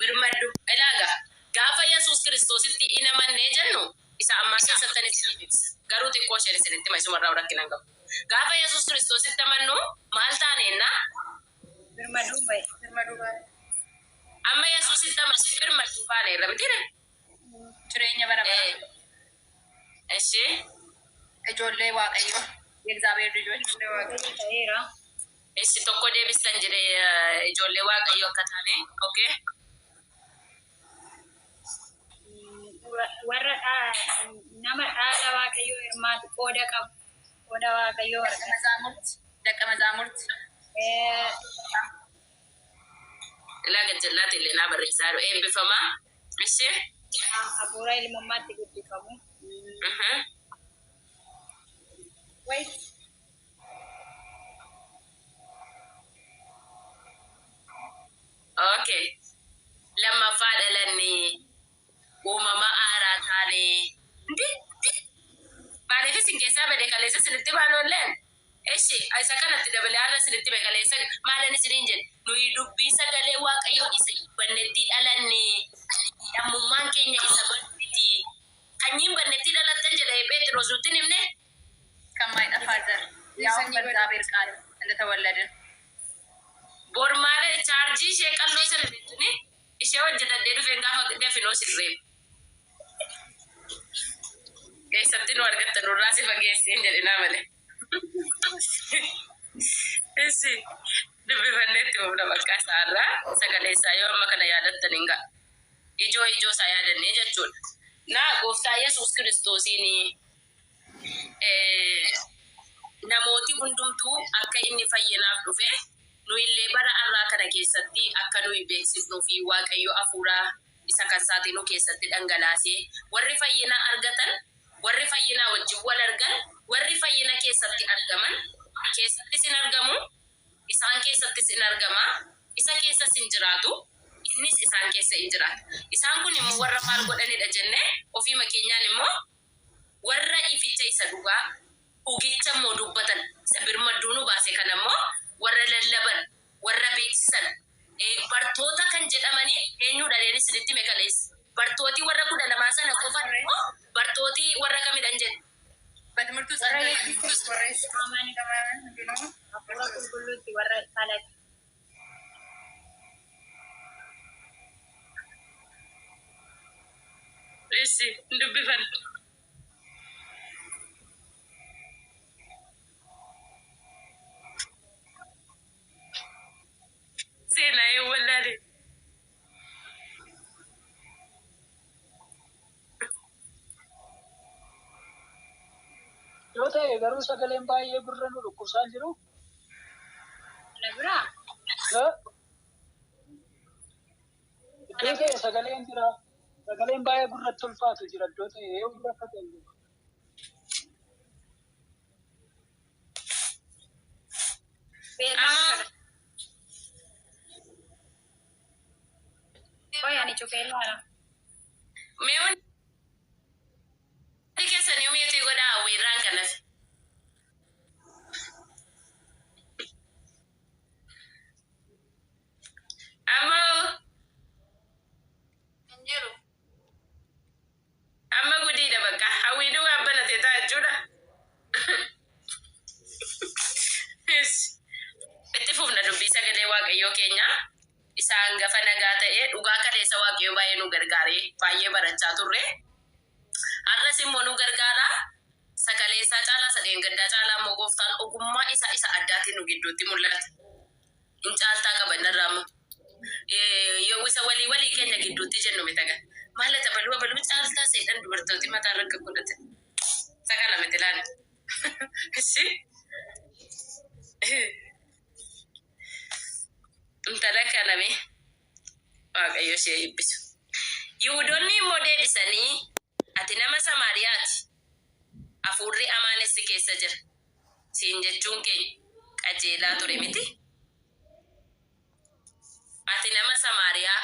Birmaddu. Ilaaga gaafa Yesuus Kiristoositti in amannee jennu isa ammaa keessattan isiniif ibsa. Garuu xiqqoo isheen isinitti hima isumarraa rakkina hin qabu. Gaafa Yesuus Kiristoositti amannu maal taaneenna? Birmaduu ba'e. Birmaduu baane. Amma Yesuusitti amannee birmaduu baaneerra mitiire? Jireenya bara baraa. Eshi. Ijoollee Waaqayyoo. የእግዚአብሔር ልጆች Ijoollee Waaqayyoo ta'eera. Eshi tokko deebistan jedhe ijoollee Waaqayyoo akka taane. Okay. Warra nama dhaala Waaqayyoo hirmaatu qooda qabu. Qooda Waaqayyoo ደቀ argata. መዛሙርት ደቀ መዛሙርት Ilaa gajjallaati illee naa barreessaa jiru. Eebbifamaa. Eshi. Hafuura ilmummaatti guddifamu. Wait. Okay. Lammaffaa dhalannee uumama haaraa taane. Ndi? Maaliif isin keessaa bade kaleessa isinitti baanoolleen? Eshi isa kanatti dabalee har'a isinitti bade kaleessa maalan isiniin jedhe? Nuyi dubbii sagalee Waaqayyoo isa bannetti dhalanne. Lammummaan keenya isa badu miti. Sanyiin bannetti dhalattan jedhe Pheexiroos nutti hin himne? ከማይጠፋ ዘር ያውም በእግዚአብሔር ቃል እንደተወለድን Bor maala chaarjii ishee qalloo sana jechuun ishee hojjetadhee dhufeen gaafa dafinoo sirreef. Keessatti nu argattan nurraa si fageessee hin jedhinaa malee. Ishi dubbifannee itti fufna bakka isaarraa sagalee isaa yoo amma kana yaadattan hin ga'a. Ijoo ijoo isaa yaadannee jechuudha. Naa gooftaa Yesuus Kiristoosiin namooti hundumtuu akka inni fayyinaaf dhufe nu illee bara har'aa kana keessatti akka nuyi beeksifnuu fi Waaqayyo hafuura isa kan isaatiin nu keessatti dhangalaasee warri fayyina argatan, warri fayyinaa wajjin wal argan, warri fayyina keessatti argaman keessattis hin argamu, isaan keessattis hin argama, isa keessas hin jiraatu, innis isaan keessa hin jiraata. Isaan kun immoo warra maal godhanidha jenne ofiima keenyaan immoo warra ificha isa dhugaa dhugicha immoo dubbatan isa birmadduu nu baase kana immoo warra lallaban, warra beeksisan, bartoota kan jedhamanii eenyudha jedhanii isinitti hime kaleessa. Bartooti warra 12 sana qofa immoo bartooti warra kamidhan jedhe? በትምህርቱ Warra ጸንተው Yesuus Kiristoos amane hafuura qulqulluutti warra dhalate. Issi dubbifan. Seenaa yoo wallaale. Yoo ta'e garuu sagaleen baay'ee gurra nu dhukkubsaa jiru. Na biraa? Iddoo ta'e sagaleen jira. Sagaleen baay'ee gurratti ulfaatu jira. Iddoo ta'e yoo gurra akka ta'e jiru. Beekaa. Qoy ani cufee ilaala. Mee hundi keessanii mute godhaa hawwiirraan kanas. Amma Hin jiru. Amma gudiidha bakka hawwiin waan banate ta'a jechuudha. Itti fufna dubbii sagalee Waaqayyoo keenya isa hangafa nagaa ta'e dhugaa kaleessa Waaqayyoo baay'ee nu gargaaree baay'ee barachaa turre. Har'as immoo nu gargaara. Sagalee isaa caalaa sadeen gaddaa caalaa immoo gooftaan ogummaa isaa isa addaatiin nu gidduutti mul'ata. In caaltaa qabannarraa immoo. Yoo isa walii walii keenya gidduutti jennu mitaga. Maal abaluu abaluu caaltaa seedhan dubartooti mataa irra akka godhatan. Isa kana miti laani. Ishi. Intala kana mee Waaqayyo ishee eebbisu. Yihudoonni immoo deebisanii, ati nama Samaariyaati, hafuurri hamaanis si keessa jira siin jechuun keenya qajeelaa ture miti? Ati nama Samaariyaa,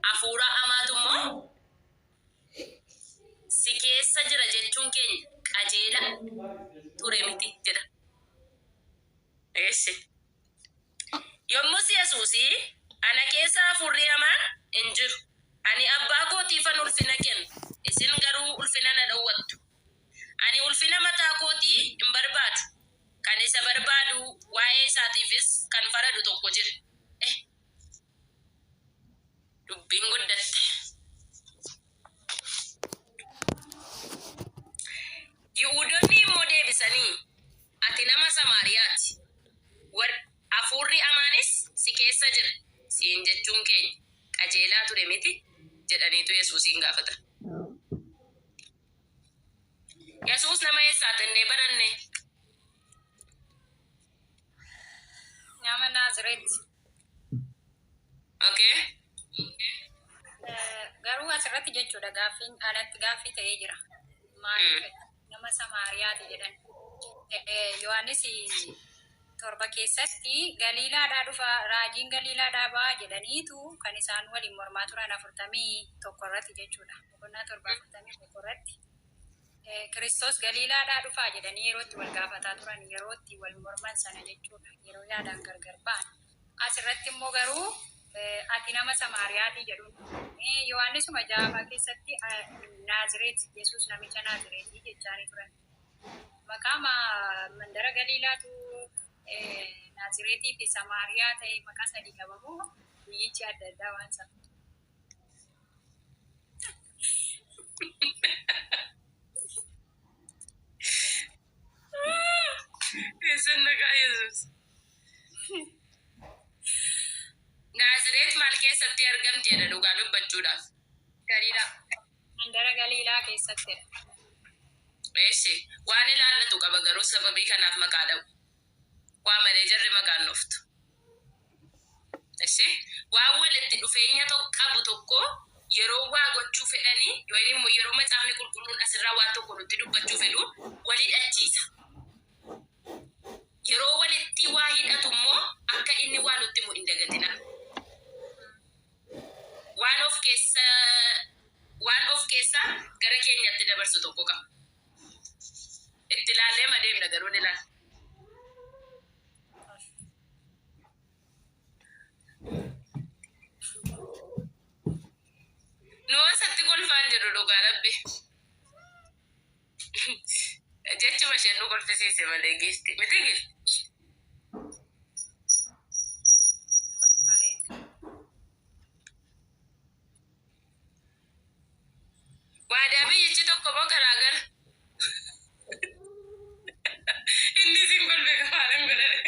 hafuura hamaatu immoo si keessa jira jechuun keenya qajeelaa ture miti jedha. Eessi. Yommus Yesuus, ana keessa hafuurri hamaan hin jiru. Ani abbaa kootiifan ulfina kenna, isin garuu ulfina na dhowwattu. Ani ulfina mataa kootii hin barbaadu. Kan isa barbaadu waa'ee isaatiifis kan faradu tokko jira. Eh, dubbiin guddatte. Yihuudoonni immoo deebisanii, Ati nama Samaariyaati, hafuurri hamaanis si keessa jira siin jechuun keenya qajeelaa ture miti jedhaniitu Yesuusiin gaafatan. Yesuus nama eessaati jennee baranne? Nama Naazireeti. Okay. Garuu asirratti jechuudha gaaffiin alatti gaaffii ta'ee jira. Maaliif nama Samaariyaati jedhan? Yohaannis 7 keessatti Galiilaadhaa dhufa, raajiin Galiilaadhaa ba'a jedhaniitu kan isaan waliin mormaa turan 41 irratti jechuudha. Boqonnaa 7 41 irratti. Kiristoos Galiilaadhaa dhufaa jedhanii yeroo itti wal gaafataa turan, yeroo itti wal morman sana jechuudha. Yeroo yaadaan gargar ba'an. Asirratti immoo garuu ati nama Samaariyaatii jedhuun. Yohaannisuma 6 keessatti Naazireet, Yesuus namicha Naazireetii jechaanii turan. Maqaa mandara Galiilaatu Naazireetii fi Samaariyaa ta'e maqaa sadii qabamoo biyyichi adda addaa waan sana. Eessan nagaa Yesuus? Naazireet maal keessatti argamti jedha dhugaa dubbachuudhaaf? Galiilaa. Mandara Galiilaa keessattidha. Eessi waan ilaallatu qaba garuu sababii kanaaf maqaa dha'u. Waa malee jarri maqaan dhuftu. Eessi waan walitti dhufeenya qabu tokko yeroo waa gochuu fedhanii yookiin immoo yeroo macaafni qulqulluun asirraa waan tokko nutti dubbachuu fedhu walii hidhachiisa. Yeroo walitti waa hidhatu immoo akka inni waa nutti himu hin dagatina. Waan of keessa waan of keessa gara keenyatti dabarsu tokko qaba. Itti ilaallee madeemna garuu ni ilaalla. Nu asatti kolfaan jirru dhugaa rabbi. Jechuma isheen nu kolfisiise malee giifti. Miti giifti. Waadaa biyyichi tokko moo garaagara? Inni isin kolfe qafaanan godhare.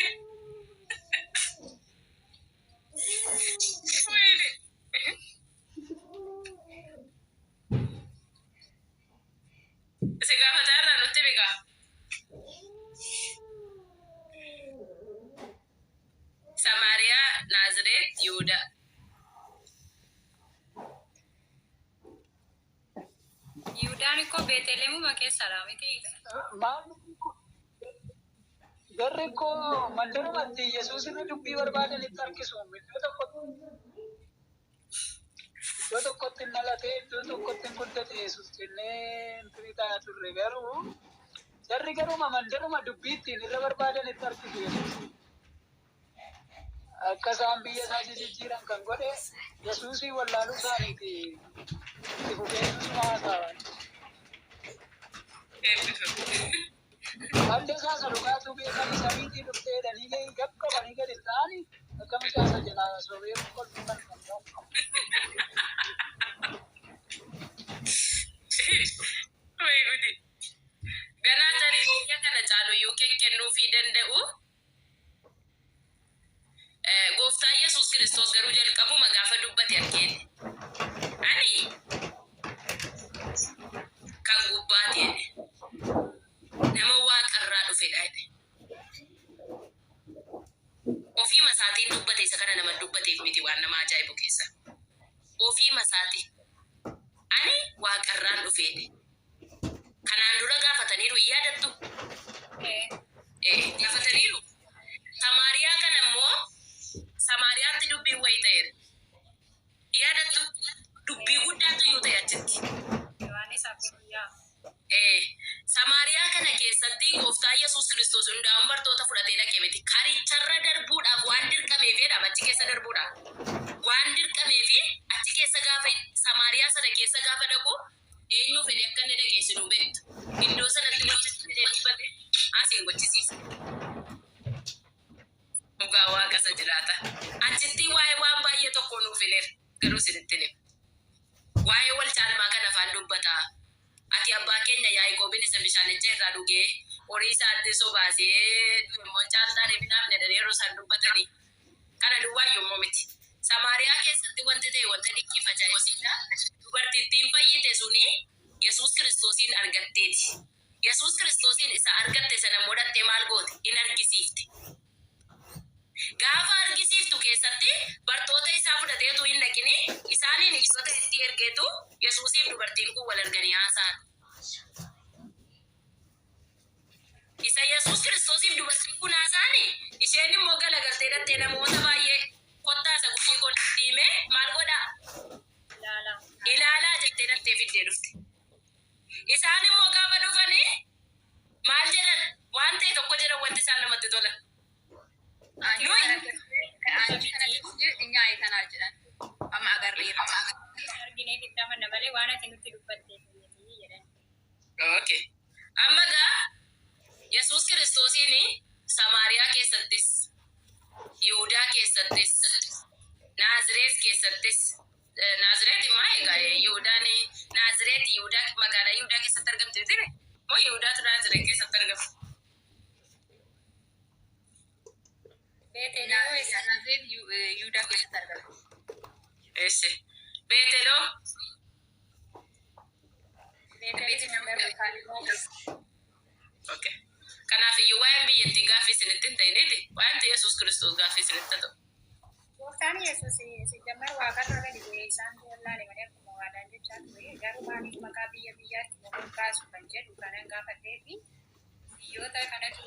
Wayne. Si gaafataa irraa nutti biqaa. Samaariyaa, Naazireet, Yihudaa. Yihudaan ikkoo Beetelemuma keessadha miti? Maal jarri koo mandarumatti Yesuus irra dubbii barbaadanitti harkisu. Iddoo tokkotti hin dhalatee, iddoo tokkotti hin guddate Yesuus jennee intini ta'aa turre, garuu jarri garuma mandaruma dubbii ittiin irra barbaadanitti harkisu Yesuus. Akka isaan biyya isaa jijjiiran kan godhe Yesuusii wallaaluu isaaniiti, itti fufee Yesuusuma haasa'an. Eebbifame. Madda isaa isa dhugaatuu beekanii samiitii dhuftee jedhanii gaqqabanii gadi ta'anii akka mucaa isa jalaa sobee kolfu kan danda'u. Wayi gudi. Ganaa tarii biyya kana caaluyyuu kennuufii danda'u. Gooftaa Yesuus Kiristoos garuu jalqabuma gaafa dubbate argeeti. Ani kan gubbaati jedhe. Nama waaqarraa dhufedha jedhe. Ofiima isaatiin dubbate, isa kana nama dubbateef miti waan nama ajaa'ibu keessa. Ofiima isaati. Ani waaqarraan dhufe jedhe. Kanaan dura gaafataniiru, hin yaadattu? Gaafataniiru. Samaariyaa kana immoo Samaariyaatti dubbiin wayii ta'eera. Hin yaadattu? Dubbii guddaatu iyyuu ta'e achitti. Yohaannis 4 yaa. Samaariyaa kana keessatti gooftaa Yesuus Kiristoos hundaa'uun bartoota fudhatee dhaqe miti. Karicharra darbuudhaaf waan dirqameef jedhama, achi keessa darbuudhaaf. Waan dirqameef achi keessa gaafa Samaariyaa sana keessa gaafa dhaqu eenyuu fedhe akka inni dhageessinu beektu. Iddoo sanatti wanti fedhee dubbate asiin gochisiisa. Dhugaa Waaqa isa jiraata. Achitti waa'ee waan baay'ee tokko nuuf hineera. Garuu isinitti hin himu. Waa'ee wal caalmaa kana afaan dubbata. Ati abbaa keenya Yaaqoobin isa bishaanicha irraa dhugee horii isaatti sobaasee immoo caaltaan hin jedhanii yeroo isaan dubbatanii. Kana duwwaa yommuu miti. Samaariyaa keessatti wanti ta'e wanta dinqiif ajaa'ibsiidha. Dubartittiin fayyite suni Yesuus Kiristoosiin argatteeti. Yesuus Kiristoosiin isa argatte sana immoo dhattee maal goote? In argisiifte. Gaafa argisiiftu keessatti bartoota isaa fudhateetu hin dhaqini isaaniin ibsota itti ergeetu Yesuusiif dubartiin kun wal arganii haasa'an. Isa Yesuus Kiristoosiif dubartiin kun haasa'ani isheen immoo galagaltee dhattee namoota baay'ee kottaa isa gufii koo dhiimee maal godhaa? Ilaalaa. Ilaalaa jettee dhattee fiddee dhufte. Isaan immoo gaafa dhufanii maal jedhan? Waan ta'e tokko jedhan wanti isaan namatti tolan. አንቺ ከነገርሽ እኛ አይተናል jedhan amma agarreerra. Arginee fitti amanna malee waan ati nutti dubbatteef miti jedhan. Okay. Amma gaa Yesuus Kiristoosiin Samaariyaa keessattis, Yihudaa keessattis, Naazireet keessattis, Naazireet immoo egaa Yihudaan Naazireet Yihudaa magaalaa Yihudaa keessatti argamti miti moo Yihudaatu Naazireet keessatti argama? Beeteloo eessa? Naazreet Yihudaa keessatti argamti. Eessi. Beeteloo. Beetelis Okay. Kanaaf iyyuu waa'een biyyattii gaaffii isinitti hin ta'iniiti. Waa'een Yesuus Kiristoos gaaffii isinitti haa ta'u. Gooftaan Yesuus sijammar waaqarra gadi bu'ee isaan wallaale malee akkuma waadaan jechaa ture garuu maaliif maqaa biyya biyyaatti moggaasu kan jedhu kanan gaafadhee fi biyyoota kanatu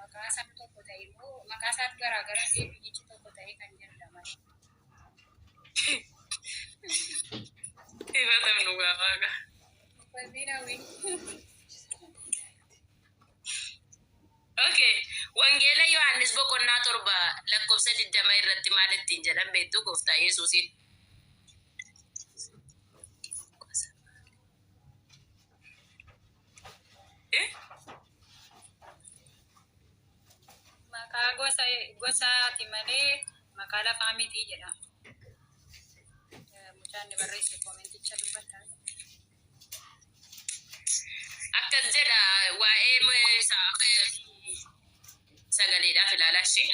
maqaa isaan tokko ta'e immoo maqaa isaatu garaagara ta'e biyyichi tokko ta'e kan jedhudha malee. Ifatam nu gaafaa gaa. Waziin. Okay. Wangeela Yohaannis boqonnaa 7 lakkoofsa 20 irratti maal ittiin jedhan beektu gooftaa Yesuusiin? Eh? Maqaa gosa gosaati malee maqaa lafaa miti jedha. Mucaan ni barreesse koomenticha dubbata. Akkas jedha waa'ee isaa sagaleedhaaf ilaalaa ishee.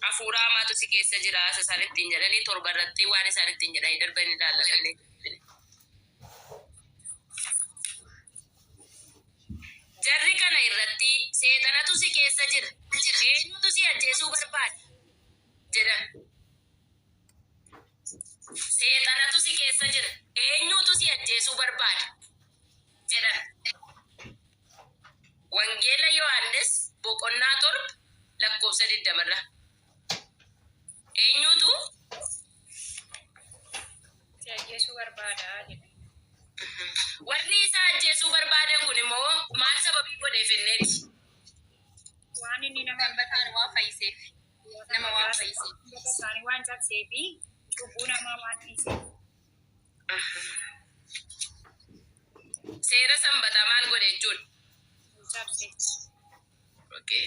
Hafuura hamaatu si keessa jira isa isaan ittiin jedhanii 7 irratti waan isaan ittiin jedhanii darban ilaallatanii. Jarri kana irratti seexanatu si keessa jira. Eenyutu si ajjeesuu barbaada? Jedhan. Seexanatu si keessa jira. Eenyutu si ajjeesuu barbaada? Jedhan. Wangeela Yohaannis boqonnaa 7 lakkoofsa 20 irra. Eenyutu Si ajjeesuu barbaada jedhe. Warri isa ajjeesuu barbaadan kun immoo maal sababii godheef inneeti? Waan inni nama Sanbataan waan fayyiseef. Nama waan fayyiseef. Isaanii waan cabsee fi cubbuu namaa waan dhiiseef. Seera sanbataa maal godhe jechuudha? Hin cabse. Okay.